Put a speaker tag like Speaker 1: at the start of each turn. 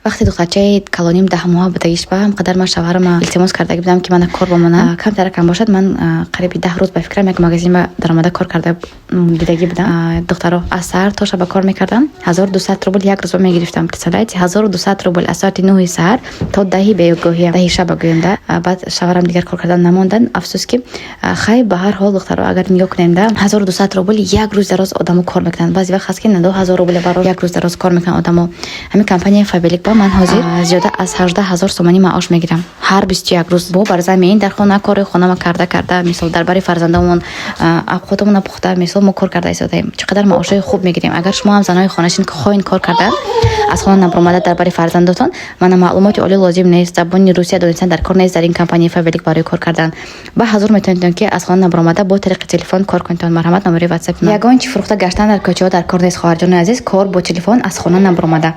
Speaker 1: Вақте духтарчаи калоним 10 моҳа будагиш, ба ҳамқадар ман шавҳарама илтимос карда будам, ки мана кор бомонам, камтаракам бошад. Ман қариби 10 рӯз, ба фикрам, як магазин ба даромада кор карда дидагӣ будам. Духтаро, аз саҳар то шаба кор мекардам, 1200 рубл як рӯзо мегирифтам. Представляете, 1200 рубл аз соати 9-и саҳар то 10-и бегоҳия, 10-и шаба гӯем да. Баъд шавҳарам дигар кор кардан намондан, афсӯс ки. Хай, ба ҳар ҳол, духтаро, агар нигоҳ кунем да, 1200 рубл як рӯз дароз одамо кор мекунанд. Баъзе вақт ҳаст, ки на 2000 рубл баро як рӯз дароз кор мекунанд одамо. Ҳамин компанияи Фаберлик ба ман ҳозир зиёда аз 18 000 сомонӣ маош мегирам ҳар 21 рӯз. Бо барзамин дар хона кори хонама карда карда, мисол, дар бари фарзандамон худамона пухта, мисол, мо кор карда истодаем. Чӣ қадар маошҳои хуб мегирем! Агар шумо ҳам занои хонашин, ки хоҳед кор кардан, аз хона набаромада, дар бари фарзандотон, мана, маълумоти олӣ лозим нест, забони русия донистан дар кор нест. Дар ин компанияи Фаберлик барои кор кардан ба ҳазур метавонедон, ки аз хона набаромада бо тариқи телефон кор кунедон. Марҳамат, номери ватсапи ман. Ягон чи фурӯхта гаштан дар кӯчаҳо дар кор нест, хоҳарҷони азиз. Кор бо телефон, аз хона набаромада.